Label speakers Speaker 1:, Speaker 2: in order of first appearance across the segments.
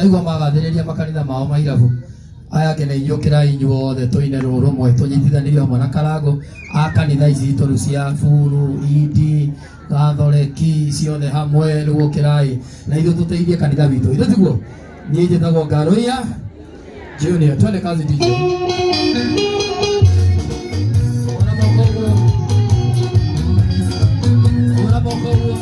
Speaker 1: Ndaigua magathĩrĩria makanitha mao mairabu. Aya angĩ nĩ inyuĩ ũkĩrai inyuothe tũine rũrũmwe tũnyitithanĩrio hamwe na Karangũ a kanitha ici citũ rĩu cia Buru, Indi, Gatholeki ciothe hamwe rĩu ũkĩrai na ithuĩ tũteithie kanitha witũ. Ithuĩ tiguo? Niĩ njĩtagwo Ngaruiya Junior. Twende kazi DJ. Ora moko ũguo. Ora moko ũguo.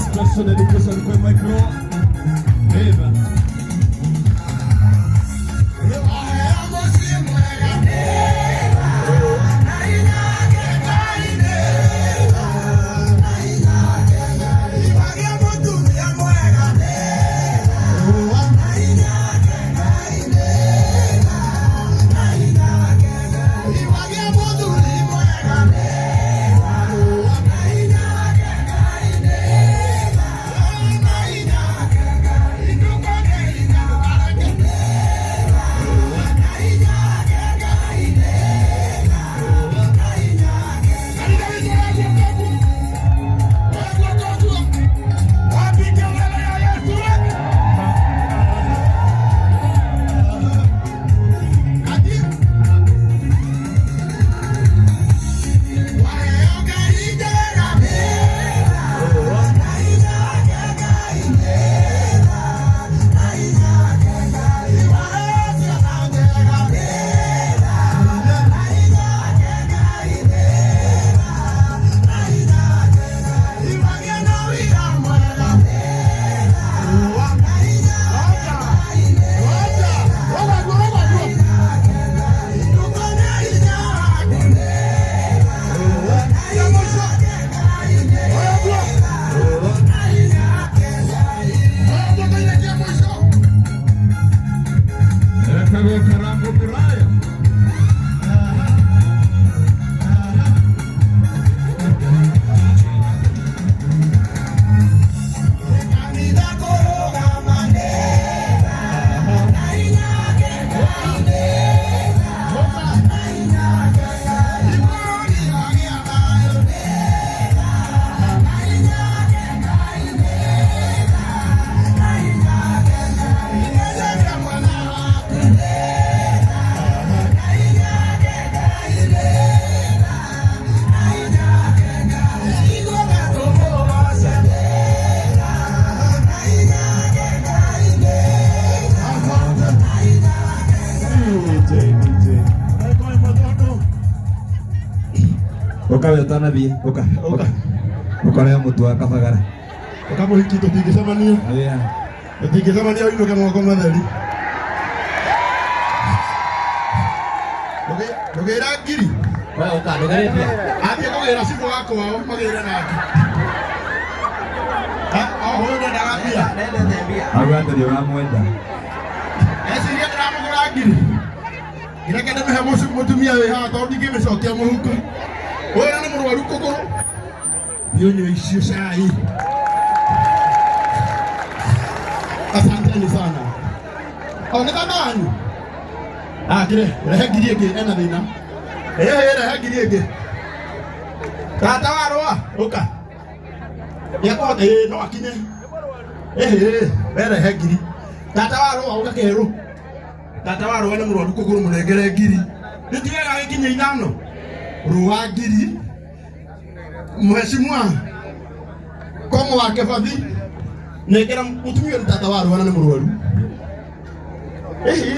Speaker 2: Special dedication kwa my bro. Eva.
Speaker 3: Ũka we ũtanathiĩ, ũka, ũka. Ũkore mũtu wa kabagara.
Speaker 2: Ũka mũhiki tũtingĩcemania.
Speaker 3: Wĩra.
Speaker 2: Tũtingĩcemania ũinũke moko matheri. Ndũgĩra ngiri.
Speaker 1: We ũka ndũgĩre mbia.
Speaker 2: Athiĩ kũgĩra cibũ wa kwao magĩre nake. Ũyũ ndendaga mbia.
Speaker 1: Nendete mbia.
Speaker 3: Auga atĩ nĩ ũramwenda.
Speaker 2: Eciria ndĩramũgũra ngiri. Reke ndĩmĩhe mũtumia wĩ haha tondũ ndingĩmĩcokia mũhuko. Ũyũ nĩ mũrwaru kũgũrũ. Thiĩ ũnyue icio cai. Asanteni sana. O nĩ tata wanyu? Ah, kire, rehe ngiri ĩngĩ ena thĩna. Ĩĩ, rehe ngiri ĩngĩ. Tata wa rũa, ũka. Nĩekũhota, ĩĩ, no akinye. Ĩhĩ, we rehe ngiri. Tata wa rũa, ũka kerũ. Tata wa rũa nĩ mũrwaru kũgũrũ mũnengere ngiri. Nĩ ti wega gĩkinye ithano. Rũa ngiri. Mheshimiwa Kongo wa Kebathi nengera mũtumia ũyũ nĩ tata wa rũa na nĩ mũrwaru. Ĩhĩ,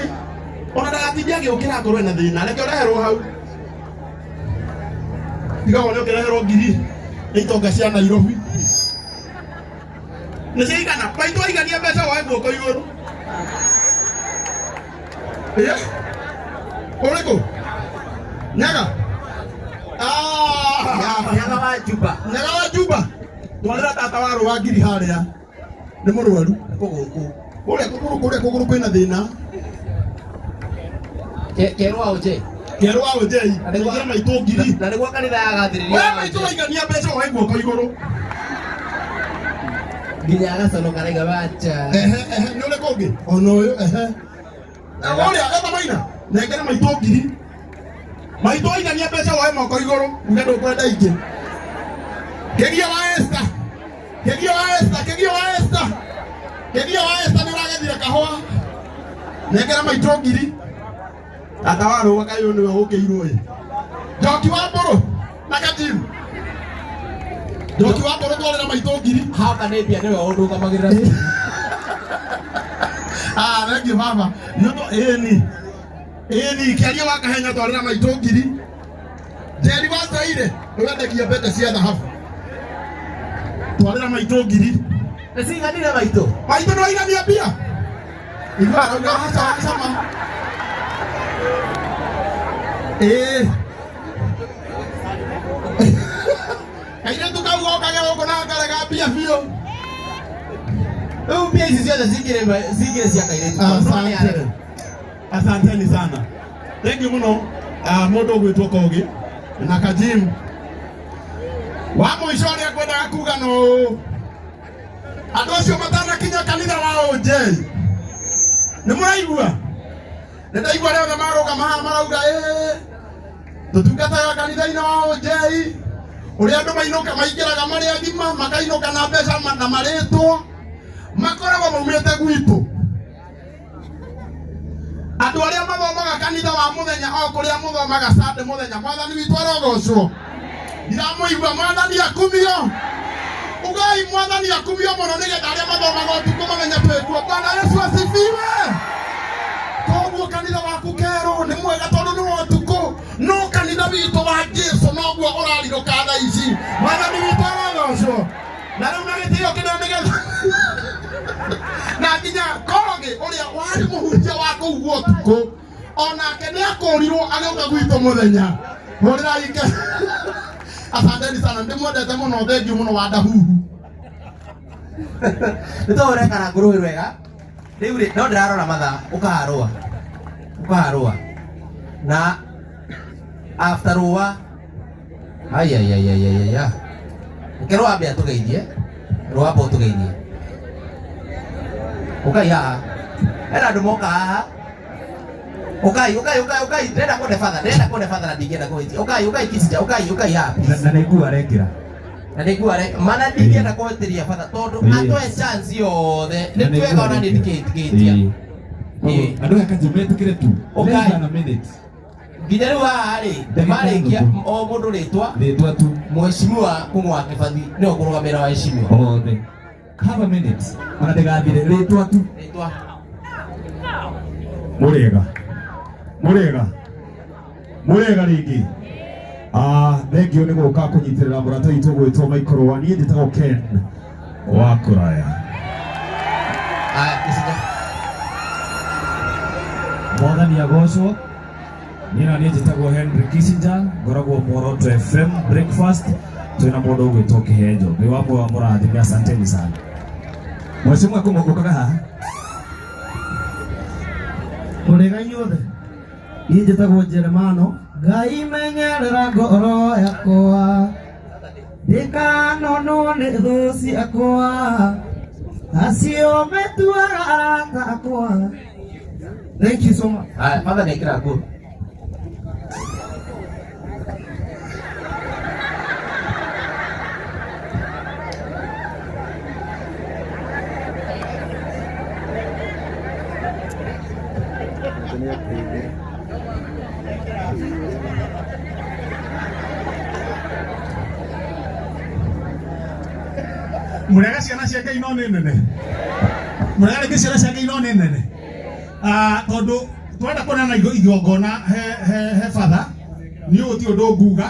Speaker 2: ona ndagatinde agĩũkĩra akorwo ena thĩna, reke ũreherwo hau. Tiga wone ũkĩreherwo ngiri nĩ itonga cia Nairobi. Nĩ ciaigana? Maitũ aigania mbeca woe guoko igũrũ. Ĩĩ? Ũrĩkũ? Nyaga? Ah!
Speaker 1: Nyaga wa Juba.
Speaker 2: Nyaga wa Juba. Twarĩra tata wa rũa ngiri harĩa. Nĩ mũrwaru.
Speaker 1: Kũgũkũ.
Speaker 2: Kũrĩa kũgũrũ kũrĩa kũgũrũ kwĩna thĩna.
Speaker 1: Kerũ wa Ũnjei.
Speaker 2: Kerũ wa Ũnjei. Nengera maitũ ngiri.
Speaker 1: Na nĩguo kanitha yagathĩrĩria.
Speaker 2: We maitũ waigania mbeca woe guoko igũrũ.
Speaker 1: Nginya agaconoka araiga wacha.
Speaker 2: Ehe, ehe, nĩ ũrĩkũ ũngĩ? Ona ũyũ, ehe. Ũrĩa etha maina. Nengera maitũ ngiri. Maitũ waigania mbeca woe moko igũrũ. Uge ndũkwenda ingĩ. Kĩgio wa Esther. Kĩgio wa Esther, kĩgio wa Esther. Kĩgio wa Esther nĩ ũragethire kahũa. Nengera maitũ ngiri. Tata wa rũa kaĩ ũyũ nĩwe ũkĩirwo ĩ. Njoki wa mbũrũ na kajimu. Njoki wa mbũrũ twarĩra maitũ ngiri.
Speaker 1: Hapa nĩ mbia nĩwe ũndũgamagĩrĩra.
Speaker 2: Ah, thank you baba. Nĩ ũndũ ĩni. Ĩni kĩaria wa kahenya twarĩra maitũ ngiri. Njeri wa Zaire nĩwendagia mbete cia thahabu. Twarĩra maitũ ngiri.
Speaker 1: Nĩ ciiganire maitũ.
Speaker 2: Maitũ nĩ waigania mbia. Igua arauga aca cama. Ĩĩ. Kairĩtu kau gokage gũkũ na karega mbia biũ.
Speaker 1: Rĩu mbia ici ciothe cingĩrĩ cia kairĩtu.
Speaker 2: Asante. Asanteni sana. Thank you muno. Mũndũ ũgwĩtwo Kogi na Kajim. Wa mũico ũrĩa ngwendaga kuga no ũũ. Andũ acio matanakinya kanitha wa Ũnjei. Nĩ mũraigua? Nĩ ndaigua arĩa othe marũgama haha marauga ĩĩ tũtungataga kanitha-inĩ wa Ũnjei ũrĩa andũ mainũka maingĩraga marĩ agima makainũka na mbeca na marĩtwo makoragwo maumĩte gwitũ. Andũ arĩa mathomaga kanitha wa mũthenya o kũrĩa mũthomaga Sunday mũthenya, mwathani witũ arogocwo. Ndiramũigua, mwathani akumio. Ugai mwathani akumio mũno nĩgetha arĩa mathomaga ũtukũ mamenye twĩkuo. Bwana Yesu asifiwe. Koguo kanitha waku kerũ nĩ mwega tondũ nĩ wa ũtukũ, no kanitha witũ wa Jesu noguo ũrarirũka thaa ici. Mwathani witũ arogocwo. Na rĩu na gĩtĩo kĩnene nĩgetha na nginya Kogi ũrĩa warĩ mũhunjia wa kũu gwa ũtukũ onake nĩ akũrirwo agĩũka gwitũ mũthenya. Hũrĩrai Ngai. Asanteni sana, ndĩmwendete mũno, thengiũ mũno wa Ndahuhu.
Speaker 1: Nĩ tũhũre karangũ rũĩ rwega. Rĩu rĩ, no ndĩrarora mathaa, ũkaharũa. Ũkaharũa. Na after rũa, ai ai ai ai ai ai. Reke rũa ambe atũgeithie. Rũa amba ũtũgeithie. Ũkai haha. Hena andũ moka haha. Ũkai, ũkai, ũkai, ũkai. Ndĩrenda kuone father, ndĩrenda kuone father na ndingĩenda kũhĩtia. Ũkai, ũkai Kisija, ũkai, ũkai haha please.
Speaker 3: Na nĩ nguo arekĩra.
Speaker 1: Na nĩ nguo mana ndingĩenda kũhĩtĩria father tondũ
Speaker 3: Ĩĩ.
Speaker 1: atũhe chance yothe.
Speaker 3: Na
Speaker 1: Nĩ
Speaker 3: nĩ
Speaker 1: twega
Speaker 3: nguo
Speaker 1: ona niĩ
Speaker 3: arekĩra.
Speaker 1: ndikĩhĩtĩkĩtia.
Speaker 3: Ĩĩ.
Speaker 1: Ĩĩ.
Speaker 3: Andũ aya kanjũ metĩkĩre tu.
Speaker 1: Ũkai.
Speaker 3: Less than a minute.
Speaker 1: Nginya rĩu haha rĩ,
Speaker 3: Ndagĩka
Speaker 1: marĩkia
Speaker 3: nuthu.
Speaker 1: o mũndũ rĩtwa
Speaker 3: Rĩtwa tu.
Speaker 1: Mheshimiwa Kung'u wa Kĩbathi nĩwe ũkũrũgamĩrĩra waheshimiwa.
Speaker 3: Othe. Have a minute. Ona ndĩgathire rĩtwa tu.
Speaker 1: Rĩtwa.
Speaker 2: Mũrĩega. Mũrĩega. Mũrĩega rĩngĩ.
Speaker 3: Thengio nĩ gũka kũnyitĩrĩra mũrata witũ gwĩtwo Michael wa niĩ njĩtagwo Ken wa kũraya.
Speaker 1: Aya, Kissinger.
Speaker 4: Mwathani agocwo. Niĩ na niĩ njĩtagwo Henry Kissinger, ngoragwo Muoroto FM breakfast, twĩna mũndũ ũgwĩtwo Kĩhenjo. Ngai wa muoyo amũrathime, asanteni sana.
Speaker 3: Mheshimiwa kũng'ũ ũkaga haha.
Speaker 1: Mũrĩga inyuothe. Niĩ njĩtagwo Jeremano. Ngai menyerera ngoro yakwa ndikanonwo nĩ thũ ciakwa acio metuaga arata akwa. Thank you so much.
Speaker 5: Aya, father nĩekĩra nguo.
Speaker 2: Murega ciana cia Ngai no nĩ nene, murega rĩngĩ ciana cia Ngai no nĩ nene. Ah, tondũ twenda kuonana igongona he he he batha niĩ gũtirĩ ũndũ nguga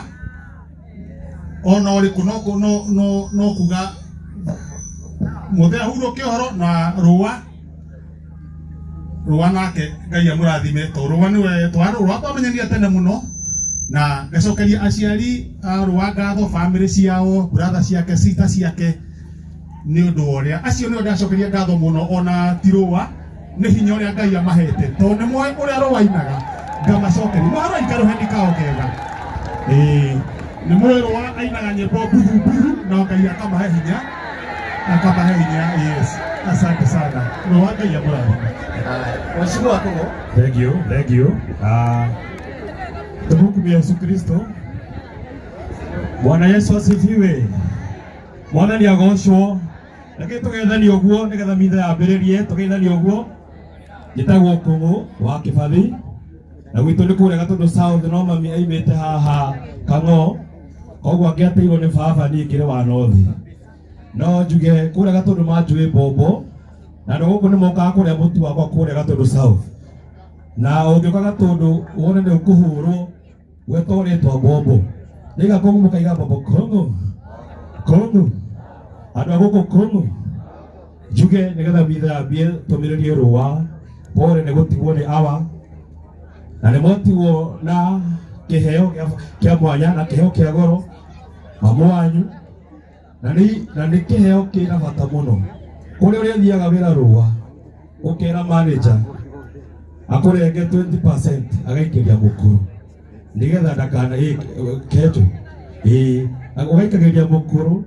Speaker 2: ona ũrĩkũ, no no no no kuga mũthĩ ahurũke ũhoro na rũa rũa nake Ngai amũrathime tondũ rũa nĩwe twarũa twamenyanire tene mũno, na ngacokeria aciari a rũa ngatho, family ciao, brother ciake, sister ciake, nĩ ũndũ wa ũrĩa acio nĩo ndacokeria ngatho mũno, ona ti rũa nĩ hinya ũrĩa Ngai amahete tondũ nĩ moĩ ũrĩa rũa ainaga, ngamacokeria mũharo ikarũheni kao kega. Ĩĩ nĩ moĩ rũa ainaga nyĩmbo mbuthu mbuthu, no Ngai akamahe hinya, akamahe hinya. Yes, asante sana rũa, Ngai amũrathime.
Speaker 5: Aya, Mheshimiwa Kũng'ũ.
Speaker 4: Thank you, thank you. Tumukumie Yesu Kristo. Bwana Yesu asifiwe. Mwathani agocwo. Reke tũgethanie ũguo nĩgetha mitha yambĩrĩrie, tũgeithanie ũguo. Njĩtagwo Kũng'ũ wa Kĩbathi na gwitũ nĩ kũrĩa Gatũndũ South, no mami aimĩte haha Kang'o, koguo angĩateirwo nĩ baba niĩ ngĩrĩ wa North. No njuge kũrĩa Gatũndũ manjũĩ mbombo, na andũ gũkũ nĩ mokaga kũrĩa mũtu wakwa kũrĩa Gatũndũ South, na ũngĩũka Gatũndũ wone nĩ ũkũhũrwo gwetwo rĩtwa mbombo, nĩiga kũng'ũ mũkaiga mbombo kũng'ũ kũng'ũ andũ a gũkũ kũng'ũ. Njuge nĩgetha mitha yambie tũmĩrĩrie rũa pore nĩ gũtigwo nĩ awa na nĩ motigwo na kĩheo kĩa mwanya na kĩheo kĩa goro mamu wanyu, na nĩ kĩheo kĩna bata mũno kũrĩa ũrĩa thiaga wĩra rũa ũkera manager akũrenge 20% agaikĩria mũkuru nĩgetha ndakana kenjo ĩĩ ũgaikagĩria mũkuru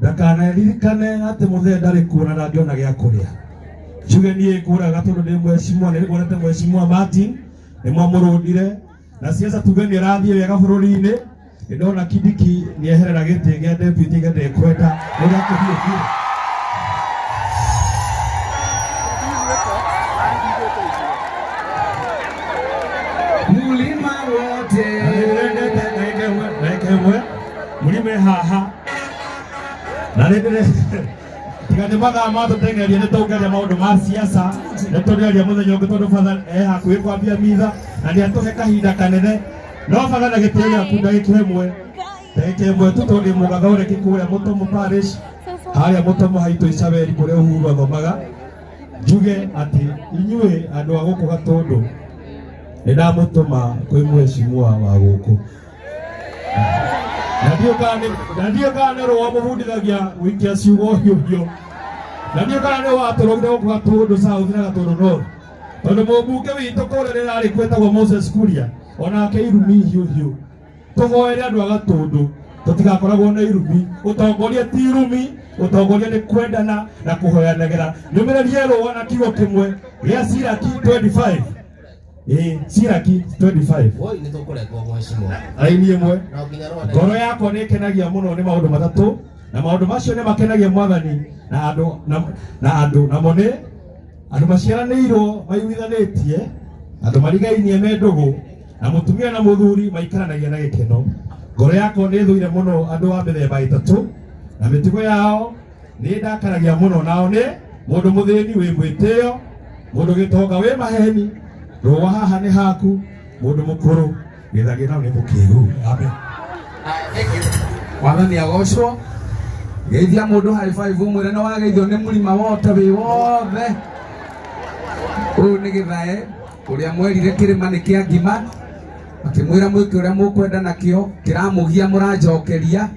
Speaker 4: ndakanaririkane atĩ mũthee ndarĩ kuo na ndangĩona gĩa kũrĩa. Njuge niĩ ngũraga tondũ ndĩ mheshimiwa, nĩ nguonete mheshimiwa Martin nĩ mwamũrũndire na siasa tuge nĩ ĩrathiĩ wega bũrũri-inĩ. Nĩ ndona Kindiki nĩ eherera gĩtĩ gĩa deputy gĩa ndekwenda ũrĩa kũhiũhio.
Speaker 1: Mulima wote.
Speaker 4: Ndagĩka ĩmwe mũrime haha na rĩndĩ tiga nĩ mathaa matũteng'eria nĩ tũngĩaria maũndũ ma siasa, nĩ tũrĩaria mũthenya ũngĩ tondũ batha e hakuhĩ kwambia mitha na nĩ atũhe kahinda kanene, no batha na gĩtĩo gĩaku ndagĩka ĩmwe tu tondũ ndĩ mũgathondeki kũrĩa Mũtomo Parish, harĩa Mũtomo haitũ Icaberi kũrĩa Uhuru athomaga. Njuge atĩ inyuĩ andũ a gũkũ Gatũndũ nĩ ndamũtũma kwĩ mheshimiwa wa gũkũ, na ndiũ kana nĩ rũa mũbundithagia gũikia ciugo hiũhiũ, na ndiũ kana nĩ watũrogire gũkũ Gatũndũ South na Gatũndũ North, tondũ mũmbunge witũ kũrĩa rĩrarĩ kwĩtagwo Moses Kuria onake irumi hiũhiũ. Tũhoere andũ a Gatũndũ tũtigakoragwo na irumi. Ũtongoria ti irumi, ũtongoria nĩ kwendana na kũhoyanagĩra. Nyũmĩrĩrie rũa na kiugo kĩmwe gĩa Siraki 25, ĩĩ Siraki 25.
Speaker 5: Woi, nĩ tũkũrengwo mheshimiwa.
Speaker 4: Raini ĩmwe.
Speaker 5: No nginya rũa.
Speaker 4: Ngoro yakwa nĩ ĩkenagia mũno nĩ maũndũ matatũ, na maũndũ macio nĩ makenagia mwathani na andũ na andũ namo nĩ andũ maciaranĩirwo maiguithanĩtie, andũ marigainie me ndũgũ, na mũtumia na mũthuri maikaranagia na gĩkeno. Ngoro yakwa nĩ ĩthũire mũno andũ a mĩthemba ĩtatũ, na mĩtugo yao nĩ ndakaragia mũno, nao nĩ mũndũ mũthĩni wĩ mwĩtĩo, mũndũ gĩtonga wĩ maheni, rũa haha nĩ haku, mũndũ mũkũrũ gĩthagĩ nao nĩ mũkĩgu. Amen.
Speaker 6: Mwathani agocwo. Geithia mundu high five umwire no wageithio ni murima wote wi wothe. Uyu ni githae uria mwerire kirima ni kia ngima akimwira mwike uria mukwenda nakio kiramugia muranjokeria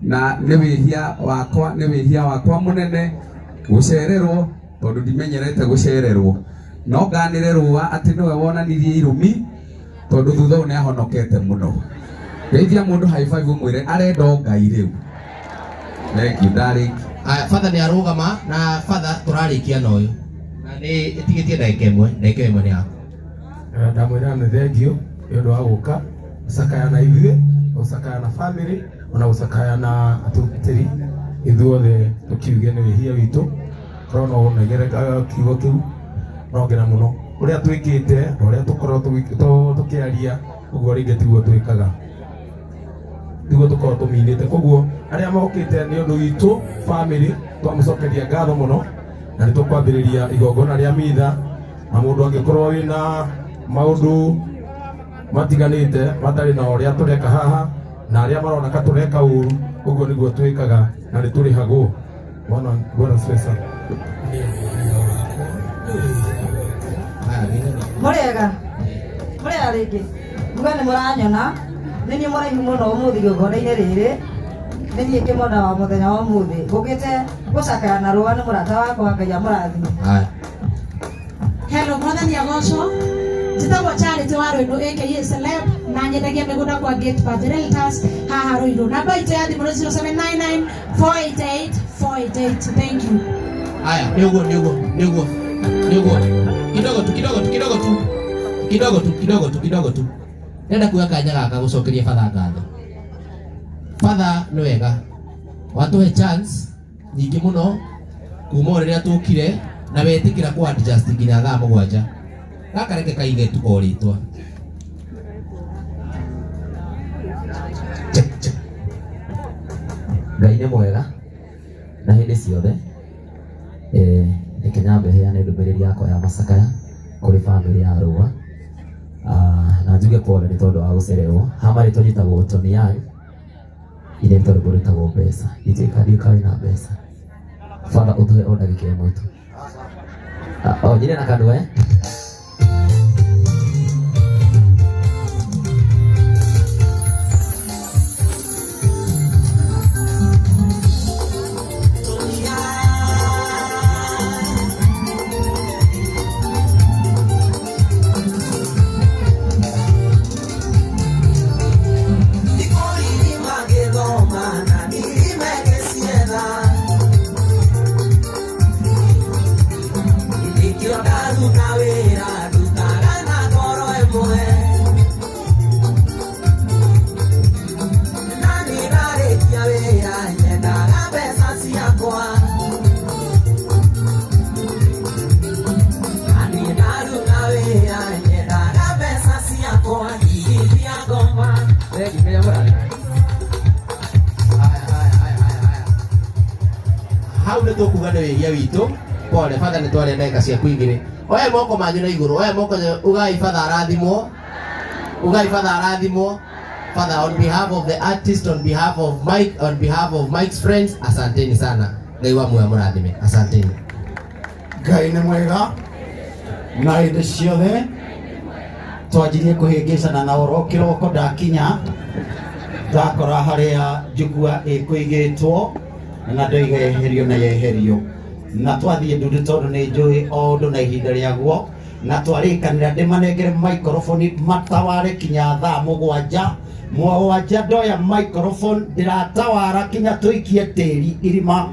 Speaker 6: na ni wihia wakwa ni wihia wakwa munene gucererwo tondu ndimenyerete gucererwo no nganire rua ati niwe wonanirie irumi tondu thutha uyu ni ahonokete muno. Geithia mundu high five umwire arenda o Ngai riu. Thank you darling.
Speaker 5: Aya, father nĩ arũgama na father tũrarĩkia na ũyũ na nĩ ĩtigĩtie ndagĩka ĩmwe, ndagĩka ĩmwe nĩ yaku.
Speaker 7: Ndamwĩra nĩ thengio nĩ ũndũ wa gũka gũcakaya na ithuĩ, gũcakaya na family ona gũcakaya na atungatĩri ithuothe tũkiuge nĩ wĩhia witũ korwo no ũnegere kiugo kĩu no ngena mũno ũrĩa twĩkĩte na ũrĩa tũkorwo tũkĩaria ũguo rĩngĩ tiguo twĩkaga tiguo tũkorwo tũminĩte koguo arĩa mokĩte nĩ ũndũ witũ family twamũcokeria ngatho mũno na nĩ tũkwambĩrĩria igongona rĩa mitha na mũndũ angĩkorwo wĩna maũndũ matiganĩte matarĩ na ũrĩa tũreka haha na arĩa marona ka tũreka ũru ũguo nĩguo twĩkaga na nĩ tũrĩhagwo. Bwana Bwana asifiwe sana.
Speaker 8: Mũrĩega mũrĩega rĩngĩ nguga nĩ mũranyona nĩ niĩ mũraihu mũno ũmũthĩ igongona-inĩ rĩrĩ nĩ niĩ kĩmona wa mũthenya wa ũmũthĩ ngũkĩte gũcakaya na rũa nĩ mũrata wakwa Ngai amũrathime.
Speaker 9: Hello, mwathani agocwo. Njĩtagwo Charity wa Rũirũ aka Celeb na nyendagia mĩgũnda kwa Gate Path Realtors haha Rũirũ. Namba itũ ya thimũ nĩ 0799 488 488. Thank you.
Speaker 5: Aya, nĩ ũguo nĩ ũguo nĩ ũguo nĩ ũguo kidogo tu kidogo tu kidogo tu kidogo tu kidogo tu kidogo tu ndenda kuoya kanya gaka gũcokeria father ngatho. Father nĩ wega watũhe chance nyingĩ mũno kuma o rĩrĩa tũkire na wetĩkĩra kũ adjust nginya thaa mũgwanja. Gaka reke kaige tu o rĩtwa.
Speaker 10: Check, check. Ngai nĩ mwega na hĩndĩ ciothe. Reke nyambe heane ndũmĩrĩri yakwa ya macakaya kũrĩ family ya Rũa. Na njuge pole nĩ tondũ wa gũcererwo. Haha marĩtwa njĩtagwo Tony Young. Ine nĩ tondũ rĩtagwo mbeca. Ndiũĩ kana wĩna mbeca. Father ũtũhe o ndagĩka ĩmwe tu. O nyine na kanua eh?
Speaker 5: Hau nĩ tũkuga nĩ wĩhia witũ pole father nĩ twarĩa ndagĩka ciaku igĩrĩ. Oya moko manyu na igũrũ, oya moko ugai father arathimwo, ugai father arathimwo. Father, on behalf of the artist, on behalf of Mike, on behalf of Mike's friends, asanteni sana. Ngai wa muoyo amũrathime. Asanteni.
Speaker 11: Ngai nĩ mwega na hĩndĩ ciothe twanjirie kũhĩngĩcana na oro kĩroko ndakinya ndakora harĩa njukua ĩkũigĩtwo na ndoiga yeherio na yeherio na twathiĩ ndundu tondũ nĩ njũĩ o ũndũ na ihinda rĩaguo na twarĩkanĩra ndĩmanengere microphone mataware kinya thaa mũgwanja mũgwanja ndoya microphone ndĩratawara kinya tũikie tĩri irima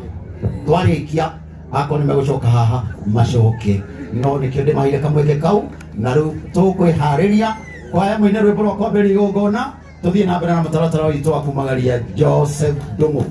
Speaker 11: twarĩkia akorwo nĩ megũcoka haha macoke no nĩkĩo ndĩmaheire kamweke kau na rĩu tũkwĩharĩria kwaya mũine rwĩmbo rwa kwambĩrĩria igongona tũthiĩ na mbere na mũtaratara witũ wa kumagaria Joseph Ndung'u.